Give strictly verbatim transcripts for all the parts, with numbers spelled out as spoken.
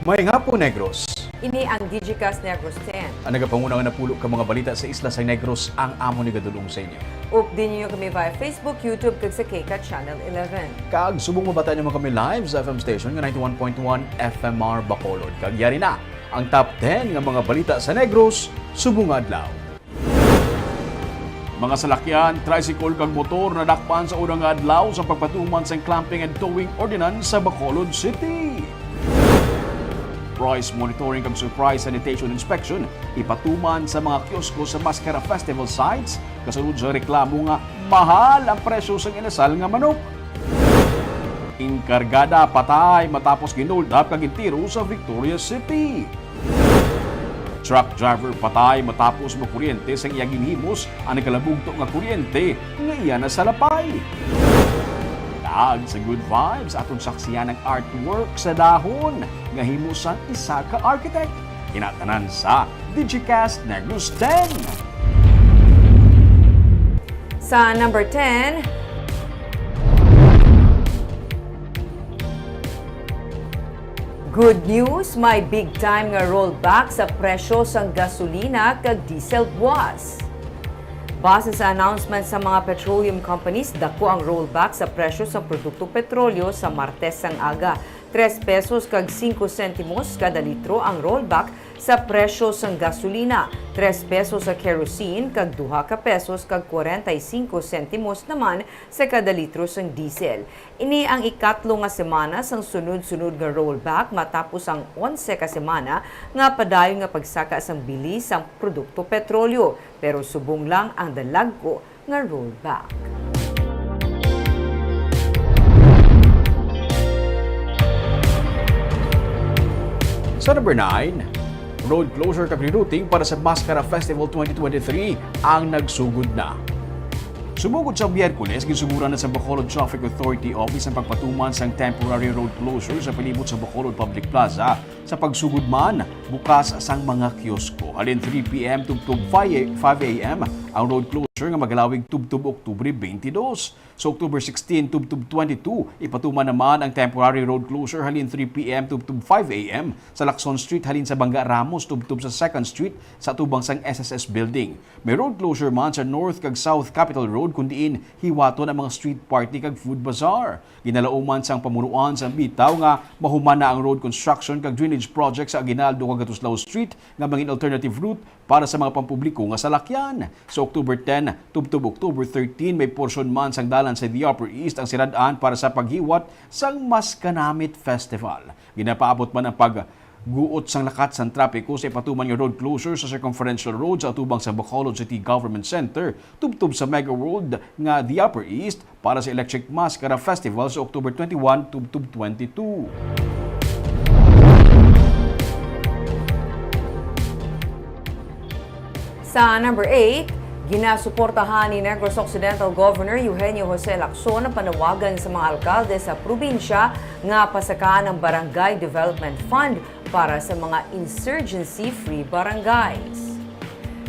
Maayong hapon, Negros. Ini ang Digicast Negros ten. Ang nagapanguna nga napulo ka mga balita sa isla sa Negros ang amo ni gadulong sa inyo. Updi ninyo kami via Facebook, YouTube, kag sa K CAT Channel eleven. Kag subong mabata nyo man kami live sa F M station nga ninety-one point one F M R Bacolod. Kag yari na ang top ten nga mga balita sa Negros subong nga adlaw. Mga salakyan, tricycle kag motor nadakpan sa una nga adlaw sa pagpatuman sang clamping and towing ordinance sa Bacolod City. Price monitoring kag surprise sanitation inspection ipatuman sa mga kiosko sa Mascara Festival sites kasunod sa reklamo nga mahal ang presyo sang inasal nga manok. Enkargada patay matapos gin-hold up kag gintiro sa Victoria City. Truck driver patay matapos makuryente sang iya ginhimos ang nagkalabugto nga kuryente nga iya nasalapay. Kag sa Good Vibes, aton saksihan ang artwork sa dahon nga himo sang isa ka architect. Kinatanan sa Digicast Negros ten. Sa number ten, good news, may big time nga rollback sa presyo sang gasolina kag diesel buwas. Base sa announcement sa mga petroleum companies, dako ang rollback sa presyo sa produkto petrolyo sa Martes sang aga. Tres pesos kag singko sentimos kada litro ang rollback sa presyo sang gasolina, tres pesos sa kerosene, kag duha ka pesos kag kwarenta y singko sentimos naman sa kada litro sang diesel. Ini ang ikatlo nga semana sang sunod-sunod nga rollback matapos ang onse ka semana nga padayon nga pagsaka sang bili sang produkto petrolyo, pero subong lang ang dalagko nga rollback. Sa number nine, road closure kag rerouting para sa Mascara Festival twenty twenty-three ang nagsugod na. Sumugod sa Miyerkules, ginsuguran na sa Bacolod Traffic Authority Office ang pagpatuman sang temporary road closure sa palibot sa Bacolod Public Plaza. Sa pagsugod man, bukas sang mga kiosko halin three P M tubtob five A M ang road closure nga magalawig tubtob Oktubre twenty-two. Sa October sixteen tubtob twenty-two, ipatuman naman ang temporary road closure halin three P M tubtob five A M sa Lacson Street halin sa Bangga Ramos tubtob sa Second Street sa atubang sang S S S Building. May road closure man sa North kag South Capitol Road kun diin hiwaton ang mga street party kag food bazaar. Ginalauman sang pamunuan sang bitaw nga mahuman na ang road construction kag drainage project sa Aguinaldo kag Katuslao Street nga mangin alternative route para sa mga pampubliko nga salakyan. Sa October ten tubtob October thirteen, may porsyon man sang dalan sa The Upper East ang sirad-an para sa paghiwat sang Maskanamit Festival. Ginapaabot man ang pag guot sang lakat sang trapiko sa ipatuman nga road closure sa Circumferential Road sa atubang sa Bacolod City Government Center tubtob sa Mega World nga The Upper East para sa Electric Mascara Festival sa October twenty-one tubtob twenty-two. Sa number eight, ginasuportahan ni Negros Occidental Governor Eugenio Jose Lacson ang panawagan sa mga alkalde sa probinsya nga pasakaan ang Barangay Development Fund para sa mga insurgency-free barangays.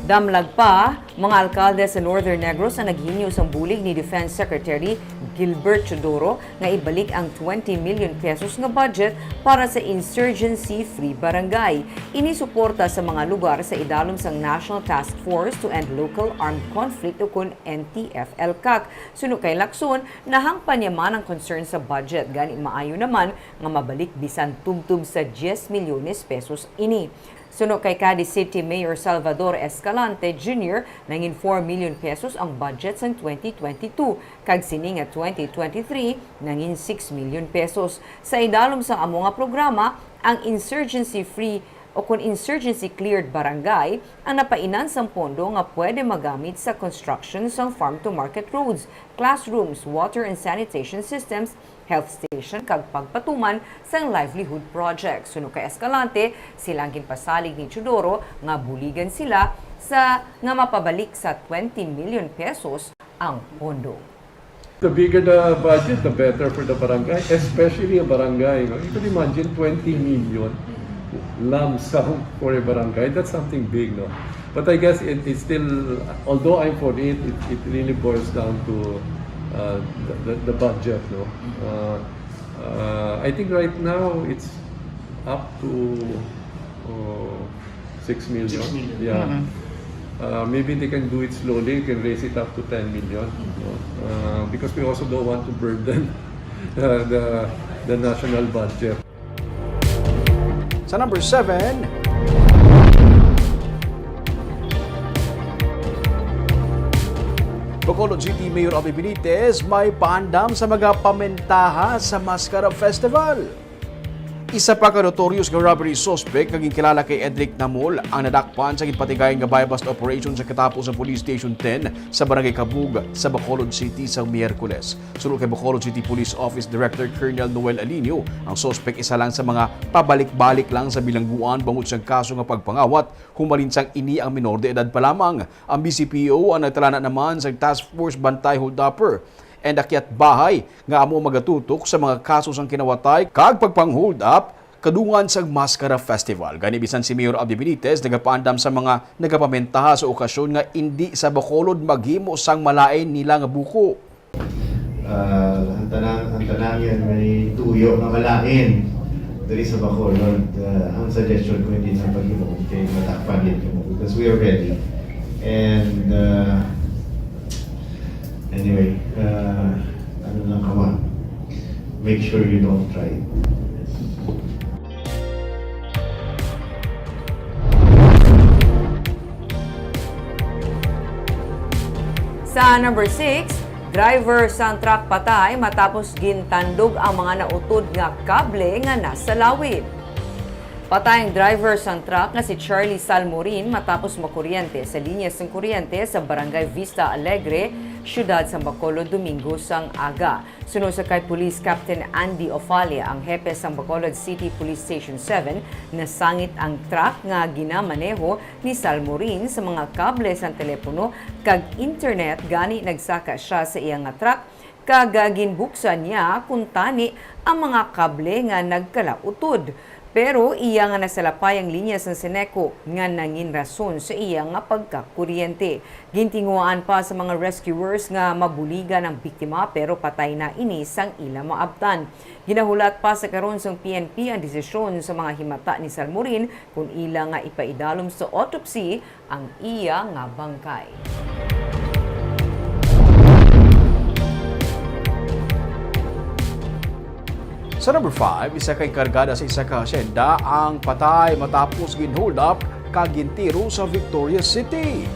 Damlag pa, mga alkalde sa Northern Negros ang naghinyo sang bulig ni Defense Secretary Gilbert Teodoro nga ibalik ang twenty million pesos nga budget para sa insurgency-free barangay. Ini suporta sa mga lugar sa idalom sang National Task Force to End Local Armed Conflict, ukon N T F L CAC. Suno kay Lacson, nahangpan niya man ang concern sa budget, gani maayo naman nga mabalik bisan tubtob sa diyes milyones pesos ini. Suno kay Cadiz City Mayor Salvador Escalante Junior, nangin four million pesos ang budget sang twenty twenty-two, kag sini nga twenty twenty-three nangin six million pesos. Sa idalom sang amo nga programa, ang insurgency-free o kon insurgency-cleared barangay ang napainan sang pondo nga pwede magamit sa construction sang farm-to-market roads, classrooms, water and sanitation systems, health station, kag pagpatuman sang livelihood project. Suno kay Escalante, sila ang ginpasalig ni Teodoro nga buligan sila sa nga mapabalik sa twenty million pesos ang pondo. The bigger the budget, the better for the barangay, especially a barangay. No? You can imagine twenty million lump sum for a barangay. That's something big, no? But I guess it, it's still, although I'm for it, it, it really boils down to uh, the, the, the budget, no? Uh, uh, I think right now it's Up to uh, six million. Six million. Yeah. Mhm. Uh, maybe they can do it slowly. You can raise it up to ten million. No? Uh, because we also don't want to burden uh, the the national budget. Sa number seven, Bacolod City Mayor Abby Benitez may paandam sa mga pamentaha sa Mascara Festival. Isa pa ka notorious nga robbery suspect nga ginkilala kay Edric Namol ang nadakpan sa ginpatigayon nga buy-bust operation sa Katapo sa Police Station ten sa Barangay Kabug sa Bacolod City sa Miyerkules. Suno kay Bacolod City Police Office Director Colonel Noel Alinio, ang suspect isa lang sa mga pabalik-balik lang sa bilangguan bangod sang kaso nga pagpangawat, humalin sang ini ang minor de edad pa lamang. Ang B C P O ang nagtalana naman sa Task Force Bantay Holdupper and Akyat Bahay nga amo magatutok sa mga kaso sang kinawatay kag pagpang-hold up kadungan sang Mascara Festival. Gani, bisan si Mayor Abby Benitez nagapaandam sa mga nagapamentaha sa okasyon nga indi sa Bacolod maghimo sang malain nila nga buko. Ah, ang tanang ang tanang yan may tuyo nga malain diri sa Bacolod. Ah, ang suggestion ko hindi na paghimo kay matakpan din mo because we are ready. And uh, anyway, uh, ano lang kamo, make sure you don't try it. Sa number six, driver sang truck patay matapos gintandog ang mga nautod nga kable nga nasa lawid. Patay ang driver sang truck nga si Charlie Salmorin matapos makuryente sa linya sang kuryente sa Barangay Vista Alegre, siyudad sang Bacolod, Domingo sang aga. Suno sa kay Police Captain Andy Ofalia, ang hepe sang Bacolod City Police Station seven, nasangit ang truck nga ginamaneho ni Salmorin sa mga kable sang telepono kag internet, gani nagsaka siya sa iya nga truck kag, ah, ginbuksan niya kuntani ang mga kable nga nagkalautod. Pero iya nga nasalapay ang linya sang Seneco nga nangin rason sa iya nga pagkakuryente. Gintinguhaan pa sa mga rescuers nga mabuligan ang biktima, pero patay na ini sang ila maabtan. Ginahulat pa sa karon sang P N P ang desisyon sa mga himata ni Salmorin kon ila nga ipaidalom sa autopsy ang iya nga bangkay. Sa number five, isa ka enkargada sa isa ka hacienda ang patay matapos gin-hold up kag gintiro sa Victorias City.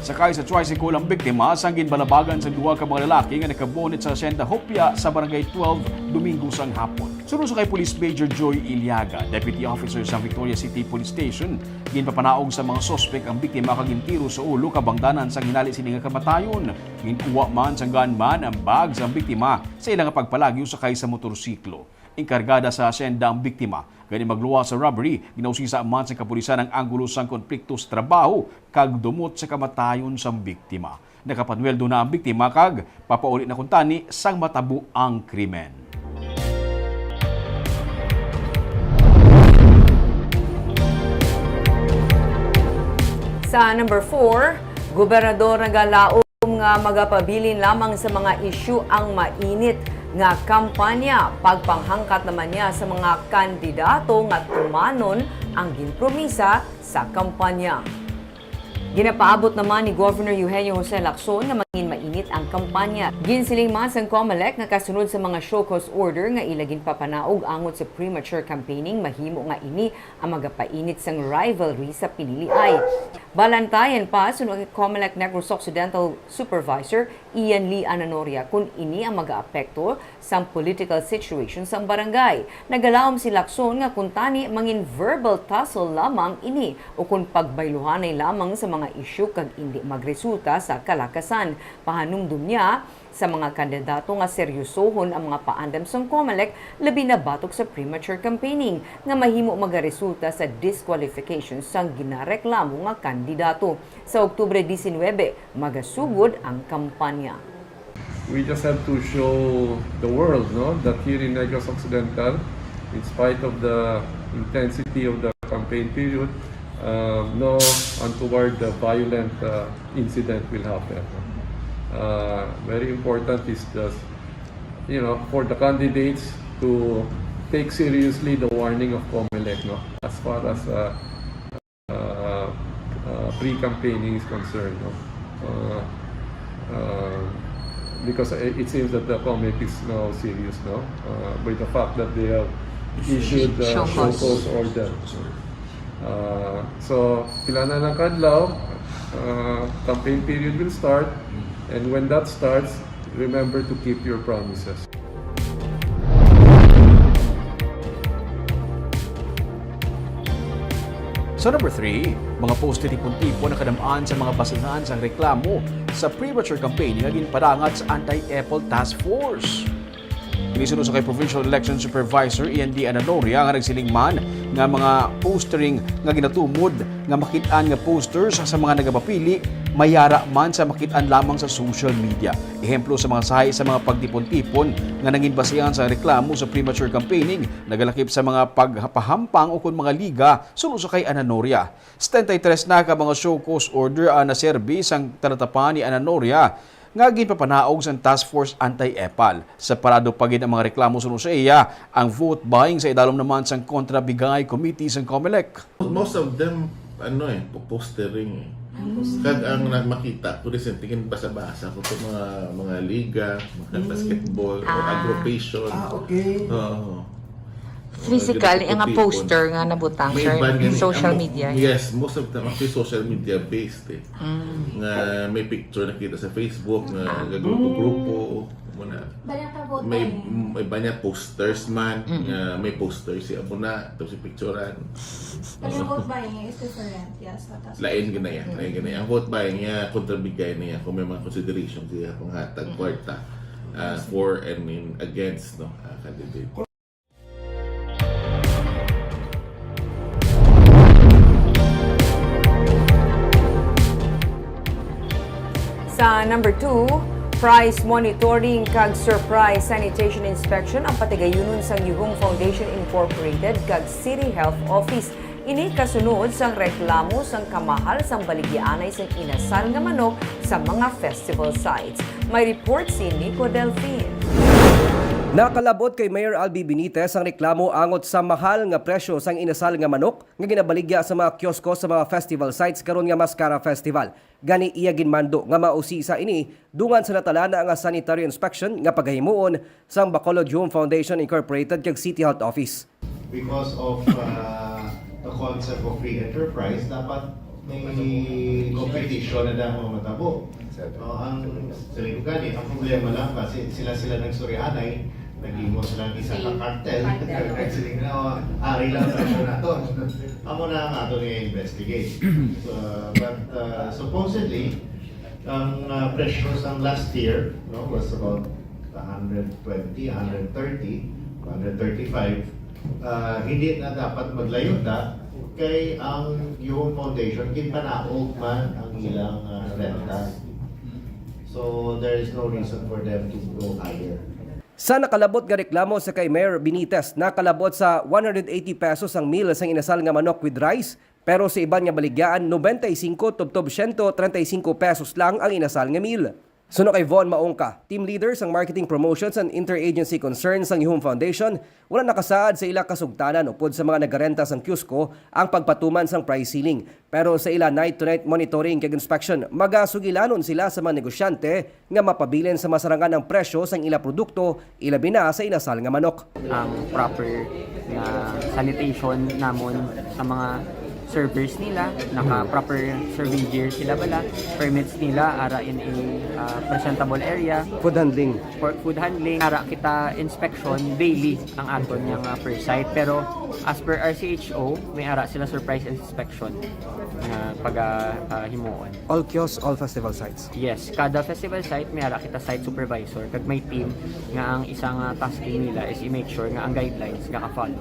Sakay sa tricycle ang biktima sang ginbalabagan sang duha ka mga lalaki nga nakabunit sa Hacienda Hopia sa Barangay twelve, Domingo sang hapon. Suno sa kay Police Major Joy Iliaga, Deputy Officer sa Victorias City Police Station, ginpapanaog sa mga suspek ang biktima kag gintiro sa ulo kabangdanan sang hinali sini nga kamatayon. Ginkuha man sang gunman ang bag sang biktima sa ila nga pagpalagyo sakay sa motorsiklo. Enkargada sa hacienda ang biktima. Gani, magluwas sa robbery, ginausisa man sa kapulisan ang anggulo sang konflikto sa trabaho kag dumot sa kamatayon sang biktima. Nakapanweldo na ang biktima kag papauli na kuntani sang matabo ang krimen. Sa number four, gobernador nagalaom nga magapabilin lamang sa mga isyu ang mainit nga kampanya. Pagpanghangkat naman niya sa mga kandidato nga tumanon ang ginpromisa sa kampanya. Ginapaabot naman ni Governor Eugenio Jose Lacson nga mangin mainit ang kampanya. Ginsiling man sang Comelec nga kasunod sa mga show cause order nga ila ginpapanaog angot sa premature campaigning, mahimo nga ini ang magapainit sang rivalry sa piniliay. Balantayan pa, suno kay Comelec Negros Occidental Supervisor Ian Lee Ananoria, kon ini ang magaapekto sang political situation sang barangay. Nagalaom si Lacson nga kuntani mangin verbal tussle lamang ini ukon pagbayluhanay lamang sa mga isyu kag indi magresulta sa kalakasan. Pahanumdom niya sa mga kandidato nga seryosohon ang mga paandam sang Comelec, labi na batok sa premature campaigning nga mahimo magaresulta sa disqualification sang ginareklamo nga kandidato. Sa Oktubre diecinuebe, magasugod ang kampanya. We just have to show the world, no, that here in Negros Occidental, in spite of the intensity of the campaign period, uh, no untoward uh, violent uh, incident will happen. Uh, very important is just, you know, for the candidates to take seriously the warning of Comelec, no? As far as uh, uh, uh, pre-campaigning is concerned, no? Uh, uh, because it it seems that the Comelec is now serious, no? Uh, by the fact that they have issued the show cause order. Uh, so, pila na lang kadlaw, uh, campaign period will start, and when that starts, remember to keep your promises. Sa number three, mga poster tipon-tipon nakadam-an sa mga basihan sang reklamo sa premature campaign nga ginpadangat sa Anti-Epal Task Force. Ini suno sa kay Provincial Election Supervisor Ian D. Ananoria nga nagsiling man nga mga postering nga ginatumod nga makit-an nga posters sa mga nagapapili mayara man sa makit-an lamang sa social media. Ehemplo sa mga sahi sa mga pagtipon-tipon nga nangin basihan sa reklamo sa premature campaigning nagalakip sa mga pagpahampang ukon mga liga suno sa kay Ananoria. Setenta y tres na ka mga show cause order ang naserbi sang talatapan ni Ananoria nga ginpapanaog sang Task Force Anti-Epal. Separado pa gid ang mga reklamo suno sa iya, ang vote buying sa idalom naman sang Kontra Bigay Committee sang Comelec. Most of them, ano eh, po- postering eh. Kag ang na- makita ko recently, kin basa-basa ko sa mga mga liga, mga basketball, or Ah. aggravation. Ah, okay. Oo. Physically, Mga nga tipo-tipo. Poster nga nabutang May sa iban gani, social ang- media. Yes, most of them actually social media based eh. Nga may picture nakita sa Facebook nga gagrupo-grupo mo na. Bali ang vote May buying. May iban niya posters man nga may poster si amo na tapos si picturean. Bali ang vote buying is different, yes. Sa task Lain force. Ginaya, lain Ginaya. Ang vote buying niya, kontra Bigay niya kung may mga consideration siya pang hatag kwarta ah, for and in against no ah, candidate. Sa number two, price monitoring kag surprise sanitation inspection ang patigayunon sang Yuhong Foundation Incorporated kag City Health Office. Ini kasunod sang reklamo sang kamahal sang baligyaanay sang inasal nga manok sa mga festival sites. May report si Nico Delfin. Nakalabot kay Mayor Albi Benitez ang reklamo angot sa mahal nga presyo sang inasal nga manok nga ginabaligya sa mga kiosko sa mga festival sites karon nga Mascara Festival. Gani iya ginmando nga mausisa ini dungan sa natalana nga sanitary inspection nga pagahimuon sang Bacolod Yuhong Foundation Incorporated kag City Health Office. Because of uh, the concept of free enterprise, dapat may competition na dapat matabo. No, ang sa lingkod gani, ang problema lang kasi sila-sila nagsurianay, naghimo sila ng isa ka cartel. Nagsiling na, "Oh, ari lang sa ato nato." Amo na ang ato nga investigate. So, but uh, supposedly, ang uh, presyo sang last year, no, was about a hundred twenty, a hundred thirty, a hundred thirty-five. Uh, hindi na dapat maglayo ta kay ang Yuhong Foundation ginpanaog man ang ilang uh, renta. So there is no reason for them to go higher. Sa nakalabot nga reklamo sa kay Mayor Benitez, nakalabot sa one hundred eighty pesos ang meal sang inasal nga manok with rice, pero sa iban nga baligyaan, nobenta y singko tubtob siyento treinta y singko pesos lang ang inasal nga meal. Suno kay Von Maungka, team leader sang Marketing Promotions and Interagency Concerns sang Yuhong Foundation, wala nakasaad sa ila kasugtanan upod sa mga nagarenta sang kiosko ang pagpatuman sang price ceiling. Pero sa ila night-to-night monitoring kag inspection, magasugilanon sila sa mga negosyante nga mapabilin sa masarangan ang presyo sang ila produkto, ilabi na sa inasal nga manok. Ang proper na sanitation namon sa mga servers nila, naka proper serving gear sila bala, permits nila ara in a uh, presentable area. Food handling. For food handling, ara kita inspection daily ang aton nga uh, per site, pero as per R C H O, may ara sila surprise inspection nga paga uh, himuon. All kiosks, all festival sites. Yes, kada festival site may ara kita site supervisor kag may team nga ang isa nga tasking nila is i-make sure nga ang guidelines naka-follow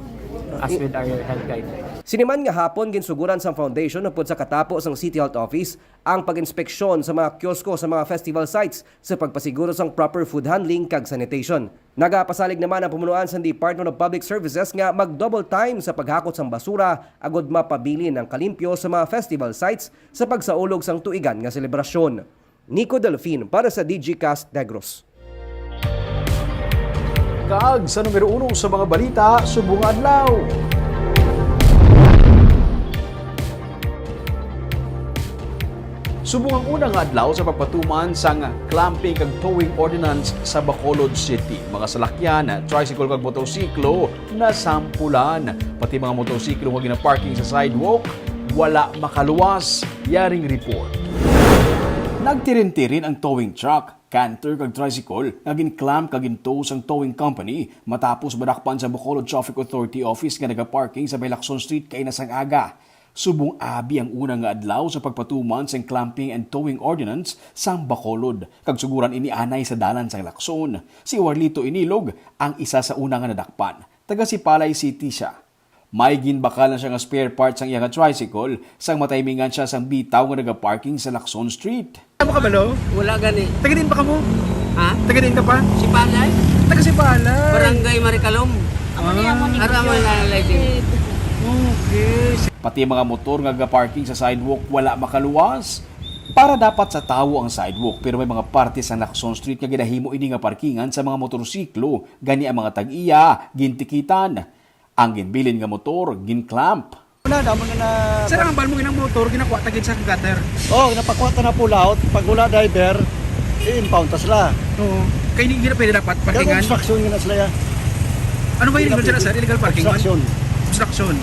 as with our health guidelines. Sini man nga hapon, ginsuguran sang foundation upod sa katapo sang City Health Office ang pag-inspeksyon sa mga kiosko sa mga festival sites sa pagpasiguro sang proper food handling kag sanitation. Nagapasalig naman ang pamunuan sang Department of Public Services nga mag-double time sa paghakot sang basura agod mapabilin ang kalimpyo sa mga festival sites sa pagsaulog sang tuigan nga selebrasyon. Nico Delfin para sa Digicast Negros. Kag sa numero uno sa mga balita subong nga adlaw. Subong ang una nga adlaw sa pagpatuman sang clamping kag towing ordinance sa Bacolod City, mga salakyan, tricycle kag motorsiklo nasampulan. Pati mga motorsiklo nga ginaparking sa sidewalk, wala makaluwas. Yaring report. Nagtirin-tirin ang towing truck, canter kag tricycle nga gin-clamp kag gin-tow sang towing company matapos madakpan sa Bacolod Traffic Authority Office nga nagaparking sa may Lacson Street kaina sang aga. Subong abi ang una nga adlaw sa pagpatuman sang clamping and towing ordinance sang Bacolod, kag suguran ini anay sa dalan sang Lacson. Si Warlito Inilog ang isa sa una nga nadakpan. Taga Sipalay City sia. May ginbakal na siya nga spare part sang iya nga tricycle sang mataymingan siya sang bitaw nga nagaparking sa Lacson Street. Ano ka, balo? Wala gani. Taga diin ba kamo? Ha? Taga diin ka pa? Sipalay? Taga Sipalay. Barangay Maricalom. Amo ni, amo ni. Ara mo na lighting. Okay. Pati mga motor nga gaparking sa sidewalk wala makaluwas. Para dapat sa tawo ang sidewalk, pero may mga parte sa Lacson Street nga ginahimo ini nga parkingan sa mga motorsiklo, gani ang mga tag-iya gintikitan. Ang ginbilin nga motor, gin-clamp. Wala, damo na na. Sir, ang ambal mo, ginang motor, ginakuha ta gid sa gutter. Oh, napakuha ta na pull out. Pag wala driver, i-impound ta sila. Oo. Kay hindi na pwede dapat Kaya parkingan? Construction nga na sila, ya. Ano ba yung illegal dyan, sir? Illegal parking man? Construction. Construction.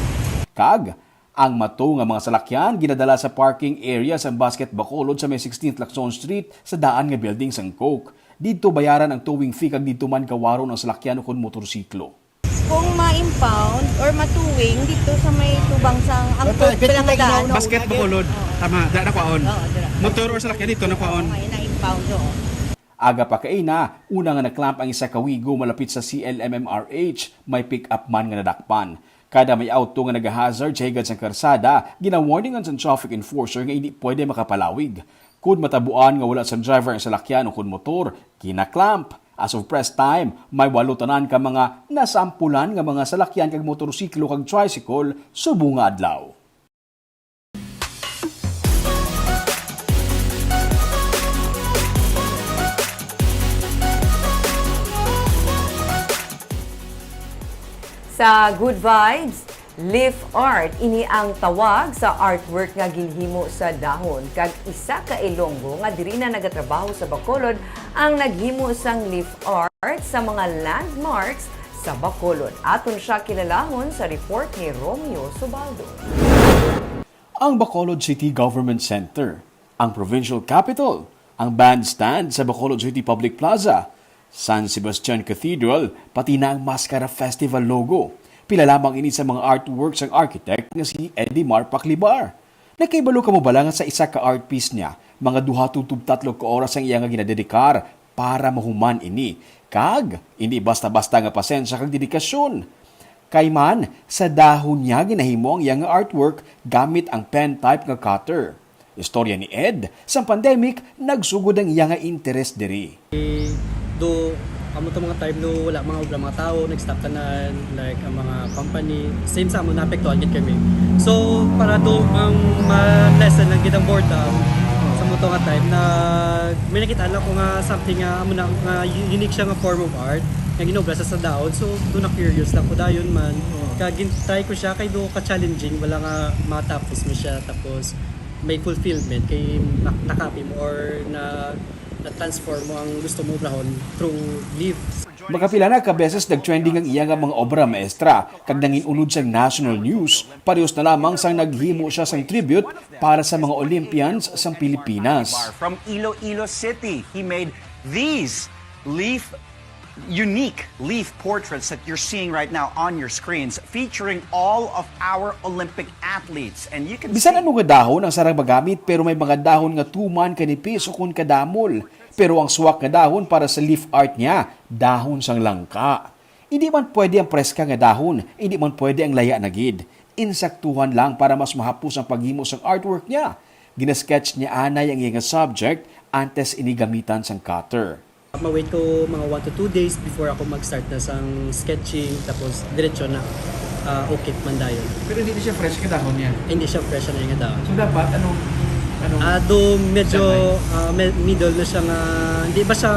Kag ang mato nga mga salakyan ginadala sa parking area sang Basket Bacolod sa may sixteenth Lacson Street sa daan nga building sang Coke. Didto bayaran ang towing fee kag didto man gawaron ang salakyan ukon motorsiklo. Kung ma-impound or ma-towing dito sa may tubang sang ang Ito, Coke, ito, pila nga ito, daan? Basket Bacolod. Oo. Tama, da nakwaon. Oo, dira. Motor or salakyan dito nakwaon. Okay, na-impound, oo. Aga pa kaina, una nga na-clamp ang isa ka wigo malapit sa C L M M R H, may pick-up man nga nadakpan. Kada may auto nga nagahazard sa higad sang karsada, ginawarningan sang traffic enforcer nga hindi pwede makapalawig. Kon matabuan nga wala sang driver ang salakyan ukon motor, gina-clamp. As of press time, may walo tanan ka mga nasampulan nga mga salakyan kag motorsiklo kag tricycle subong nga adlaw. Sa Good Vibes, leaf art, ini ang tawag sa artwork nga ginhimo sa dahon, kag isa ka Ilonggo nga diri na nagatrabaho sa Bacolod ang naghimo sang leaf art sa mga landmarks sa Bacolod. Aton siya kilalahon sa report ni Romeo Subaldo. Ang Bacolod City Government Center, ang Provincial Capitol, ang bandstand sa Bacolod City Public Plaza, San Sebastian Cathedral, pati na ang Mascara Festival logo. Pila lamang ini sa mga artwork sang architect nga si Edimar Paclibar. Nakahibalo kamo bala nga sa isa ka art piece niya, mga duha tubtob tatlo ka oras ang iya nga ginadedikar para mahuman ini, kag indi basta-basta nga pasensya kag dedikasyon. Kay man, sa dahon niya ginahimo ang iya nga artwork gamit ang pen type nga cutter. Istorya ni Ed, sang pandemic, nagsugod ang iya nga interes diri. Do, amo to mga time no wala mga obra, mga tao, nag-stop tanan, like, ang mga company, same sa amo, naapektuhan gid kami. So, para do ang ma-lessen lang gid ang boredom, sa mo to nga time, na may nakita lang ko nga something nga, amo na, nga u-, unique siya nga form of art, nga ginobra sa, sa dahon. So, do na-curious lang ko dayon man. Oo. Kag gin-try ko siya, kay do ka-challenging, wala nga matapos mo siya, tapos may fulfillment, kay na-, na-copy mo or na na-transform mo ang gusto mo obrahon through leaves. Makapila na ka beses nag-trending ang iya nga mga obra maestra, kag nangin-unod sang national news, parehos na lamang sang naghimo siya sang tribute para sa mga Olympians sang Pilipinas. From Iloilo City, he made these leaf, unique leaf portraits that you're seeing right now on your screens, featuring all of our Olympic athletes. And you can Bisan see ano nga dahon ang sarang magamit, pero may mga dahon nga tuman, kanipis, o kon kadamol. Pero ang suwak nga dahon para sa leaf art niya, dahon sang langka. Hindi man pwede ang preska nga dahon, hindi man pwede ang laya na gid. Insaktuhan lang para mas mahapos ang paghimo sang artwork niya. Gina-sketch niya anay ang iya nga subject antes ini gamitan sang cutter. Ma-wait ko mga one to two days before ako mag-start na sang sketching, tapos diretso na, ah, ukit man dayon. Pero hindi na siya fresh nga dahon niya? Hindi siya fresh na nga dahon. So, dapat, anong, anong Ah, do medyo, Siya may ah, me-, middle na siya nga, hindi ba siya,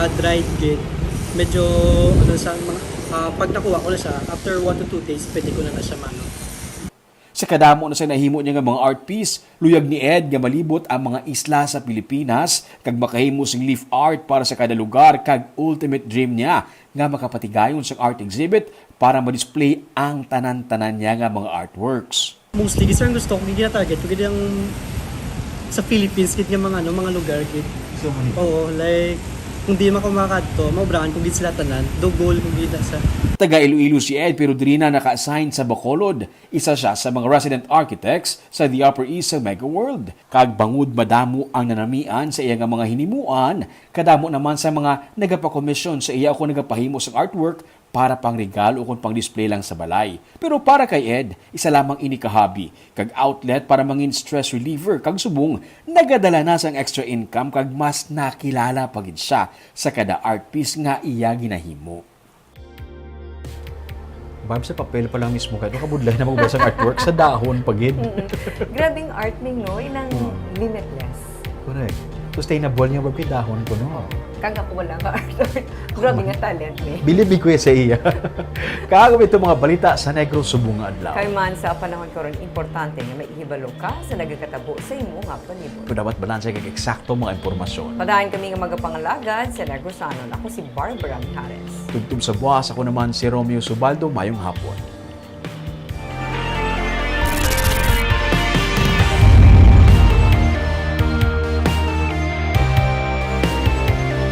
ah, dried gid? Medyo, ano, sa mga, ah, pag nakuha ko na siya, after one to two days, pwede ko na na siya, mano. Sa kadamo na sa nahimo niya nga mga art piece, luyag ni Ed nga malibot ang mga isla sa Pilipinas kag makahimo sing leaf art para sa kada lugar, kag ultimate dream niya nga makapatigayon sang art exhibit para ma-display ang tanan-tanan niya nga mga artworks. Mostly, gid, sir, ang gusto ko, gid, gina-target ko, gid, ang sa Philippines, gid, nga mga, ano, mga lugar, gid. So, many. Oo, like, kung di man ko makakadto, maubrahan ko, gid, sila tanan. Do goal ko, gid, sa Taga Iloilo si Ed, pero diri na naka-assign sa Bacolod. Isa siya sa mga resident architects sa The Upper East sa Mega World. Kag bangod madamo ang nanamian sa iya nga mga hinimuan, kadamo naman sa mga nagapakomisyon sa iya o kung nagapahimo sang artwork para pangregalo o kung pang-display lang sa balay. Pero para kay Ed, isa lamang ini ka hobby kag outlet para mangin stress reliever, kag subong nagadala na sang extra income kag mas nakilala pa gid siya sa kada art piece nga iya ginahimo. Barb, sa papel pa lang mismo, kahit makabudlay na magbasa ng artwork, sa dahon pa gid. Grabing art ning, no? Inang Mm. limitless. Correct. Sustainable niya, Barb, kay dahon ko, no? Kag ako wala ka art art. Grabe nga talent ni. Bilib ko sa iya. Kaagom ito mga balita sa Negros subong nga adlaw. Kay man sa panahon karon, importante nga maihibalo ka sa nagakatabo sa imo nga palibot. Pero dapat balanse kag eksakto mga impormasyon. Padayon kami nga magapangalagad sa Negrosanon. Ako si Barbara Mijares. Tubtob sa buwas, ako naman si Romeo Subaldo. Mayong hapon.